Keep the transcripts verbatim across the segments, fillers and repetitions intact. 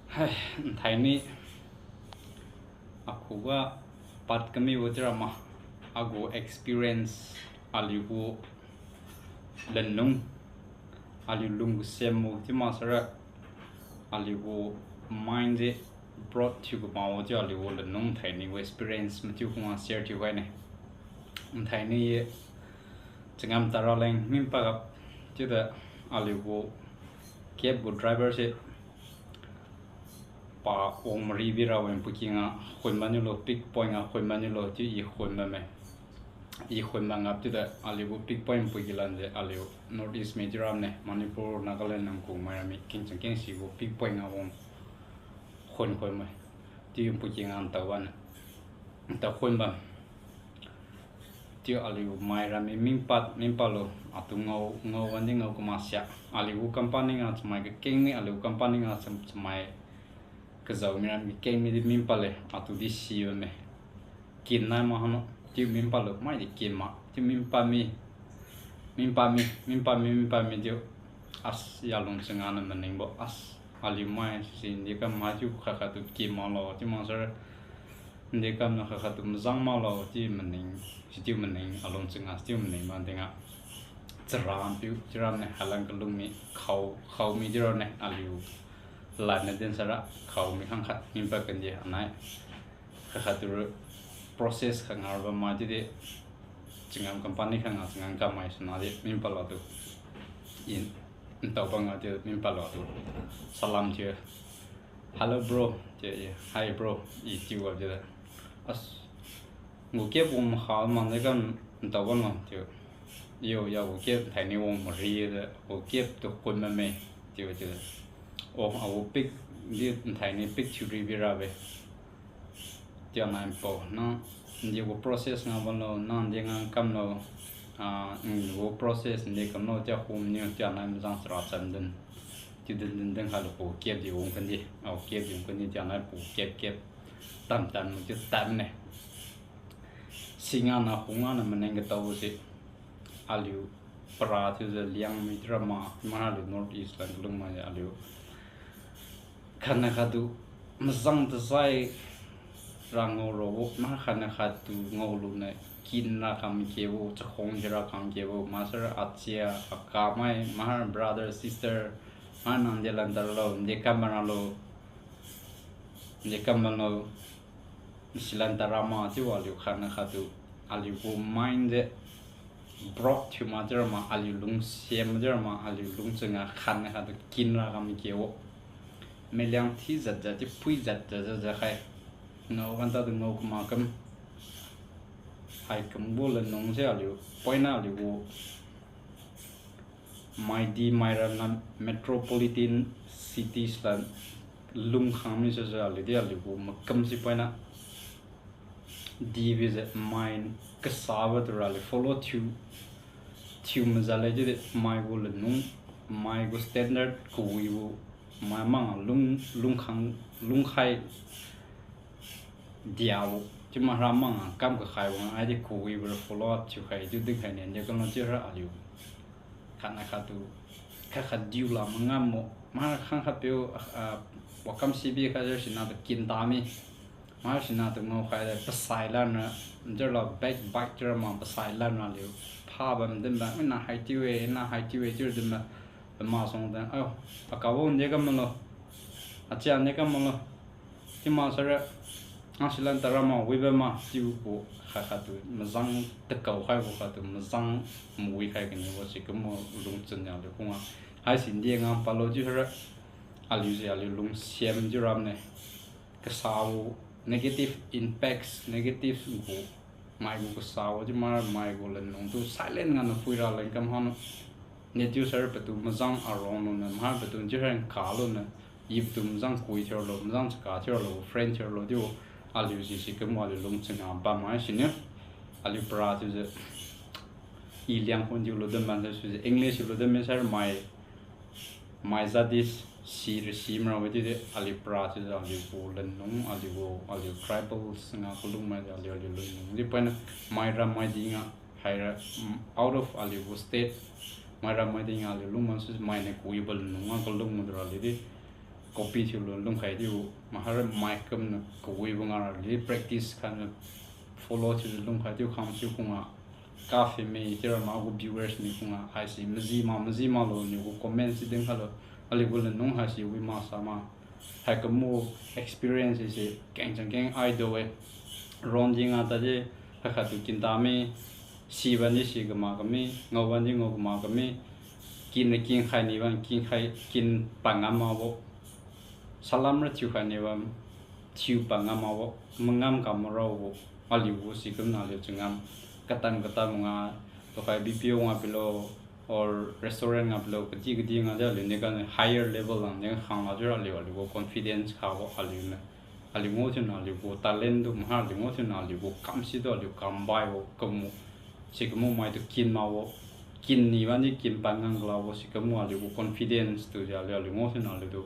Hai, nthaini akhuga pad kamibo chiura ma, agu experience, aliugu lanlung, aliu lunggu sembo chiu maksara, aliugu mind se broad thiu kamaobo chiu aliugu lanlung thaini gu experience mathiu khuga share thiu khaine. Nthaini changam tadra leng minpad ga chiuda aliugu cab gu driver se pa wang mari bira wang puiki nga khun maniulo, pick point nga khun maniulo chiu i khun bamme. I khun bam ngap chiuda aliugu pick point puiki lanjiu aliu North East mi chiura ne, Manipur, Nagaland, Nagaon mai rami kengchang kengsibo pick point nga wang khun khun mai. Chiu puiki nga ntao bam, ntao khun bam. Chiu aliu mai rami minpad, minpadlo, atu ngao, ngao wandi ngao kamaksia. Aliugu company nga chamai kakeng mi, aliugu company nga cham-, chamai kazao mi rami kakeng midi minpadle, atu di si bamme. Kin nai ma hanu, chiu minpadlo, maidi kin ma, chiu minpad mi, minpad mi, minpad mi, minpad mi chiu, as, yalung changam na maningbo, as, aliu mai si ndi kam ma chiu khat khat tu kin maklo, chiu maksara, ndi kam na khat khat tu mazang maklo, chiu maning, sichiu maning, alung changam sichiu maning ma dinga. Chara piu, chiura ne, halan kalung mi, khao, khao mi chiura ne, aliu lan na din sara, khao mi khang khat, minpad kandi anai. Khat khat tu process khat ngar bam ma chiudi, changam company khat nga changam kamai suna di, minpadlo tu. In, ntao bam nga chiu, minpadlo tu. Salam thiu. Hello bro, chiu i, hi bro, i chiu ga chiuda. As, gu cab wang makha ma ndi kam ntao bam lo chiu. Yo, ya gu cab thaini wang mari de, gu cab tu khun bamme chiu chiu. Oh, agu pick di thaini pick thiu ri bira be. Chiu anai pao, nang ndi gu process nga bamlo, nang ndi nga kamlo, ah, ndi gu process ndi kamlo, chiu khum niu, chiu anai mazang chara chan din. Chiu din din din khalu pu cab di wang kandi, au cab di wang kandi, chiu anai pu cab cab tam tam chiu tam ne. Singa na khunga na maneng katao se. Aliu para thiujiu Liangmai chiura ma, ma aliu North East lan kalung ma aliu. Khatna khattu mazang tazai ra ngao rabo, ma khatna khattu ngao luniu kin ra kam kebo, chakhong hira kam kebo, maksara achia, akamai, ma brother, sister, ma nang delan taralo, dekam maralo, dekam maralo. Silan tarama chiu aliu khatna khattu, aliu gu mind de broad thiu ma chiura ma, aliu lungsiam chiura ma, aliu lungchun ga khatna khattu kin ra kam kebo. Maliang thi jat jat, chi phui jat jat jat jat khai. Ngao kan tadu ngao kuma kam. Hai kambo lanung se aliu, poina aliu gu maidi maira lan metropolitan cities lan lungkhang mi sasa aliu di aliu gu makam si poina. Dibi je mai kasabo tu ra aliu follow thiu, thiu maza le chiudi mai gu lanung, mai gu standard kawibo, mai mang lung, lungkhang, lungkhai diabo, chiu ma ra mang kam kakhaibo nga, aidi kawibo ra follow up thiukhai, chiu dinkhai nian di kamlo chiura aliu. Khatna khattu, khat khat diu la mangam mo, ma khang khat piu, ah, wakam sibi khat jera sina tu kin tami. Ma sina tu ngao khai de pasai lanra, jera backbite jera ma pasai lanra liu. Pha bam din ba, na hai tiu e, na hai tiu e, chiu din ba. Pama song dan, oh, akabo nde kam lo. Achia nde kam lo. Chiu maksara, asilan tarama wibo ma, chiubo khat khattu mazang takao khaibo khattu mazang mawi khai kanibo si kambo lungchun ya liu khunga. Haisi nde ngam palo chiura, aliu se aliu lungsiam chiu ramne. Kasabo negative impacts, negative gu, mai gu kasabo chiu ma mai gu lanung tu silent ngana phuira leng kam hanu. Netiu sar patu mazang arong luniu, ma patu chiura kaluniu, i patu mazang kui thiuralo, mazang chaka thiuralo, friend thiuralo chiu, aliu si si kambo aliu lungchun ga bam mai siniu. Aliu para chiujiu, i Liangkhun chiu lu din ban sise, English lu din mi sar mai, mai jat di sira si mara wi di de, aliu para chiujiu aliu gu lanung, aliu gu, aliu tribals nga kalung mai aliu, aliu lanung di poina, maira maidi nga, haira, mm, out of aliu gu state, maira maidi nga aliu lung ma sise mainiu kawibo lanung nga kalung ma dura aliu di. copy thiulu lungkhai chiu, mahara mai kumniu kawibo ngara li practice khatniu follow thiulu lungkhai chiu khang chiu khunga, kaphimi chiura ma gu viewers mi khunga haise maji ma maji maklo niu gu comment si dinkhailo, aliu gu lanung haise wi masa ma. Haikumbo experience se kengchang keng aido-e. Ron jing a tadi, haikhat tu kin tami, siban di si kama kami, ngaoban di ngao kama kami, kin na kin khai niban kin khai kin pangam mabo. Salam ra thiukhai niban thiu pangam mabo, mangam kam maraobo, aliu gu sikumna aliu changam. Katan katan nga, tukhai B P O nga pilo, or restaurant nga pilo, kadi kadi nga di aliu niu gan higher level lang niu khang la chiura aliu, aliu gu confidence khabo aliu niu. Aliu ngao thiuna aliu gu talent tu maha aliu ngao thiuna aliu gu kam si tu aliu kam baibo kumbo. Sikumbo maitu kin mabo. Kin niban di kin pangam kalabo sikumbo aliu gu confidence tu di aliu, aliu ngao thiuna aliu tu.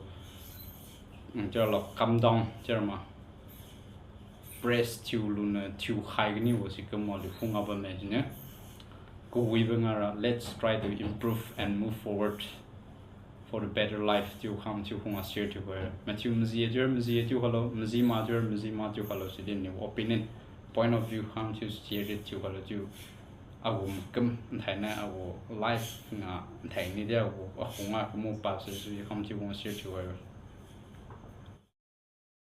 Mm, chiura lo come down chiura ma. Press thiulu niu thiu khai kanibo sikumbo aliu khunga bamme siniu. Kawibo ngara, let's try to improve and move forward for the better life chiu khang chiu khunga share thiu khai. Mathiu maji chiura maji chiu khailo, maji ma chiura maji ma chiu khailo sidi niu opinion, point of view khang chiu share thiu khailo chiu. Agu makum nthaini agu life nga nthaini di agu akhunga kumbo pase chiu khang chiu khunga share thiu khai.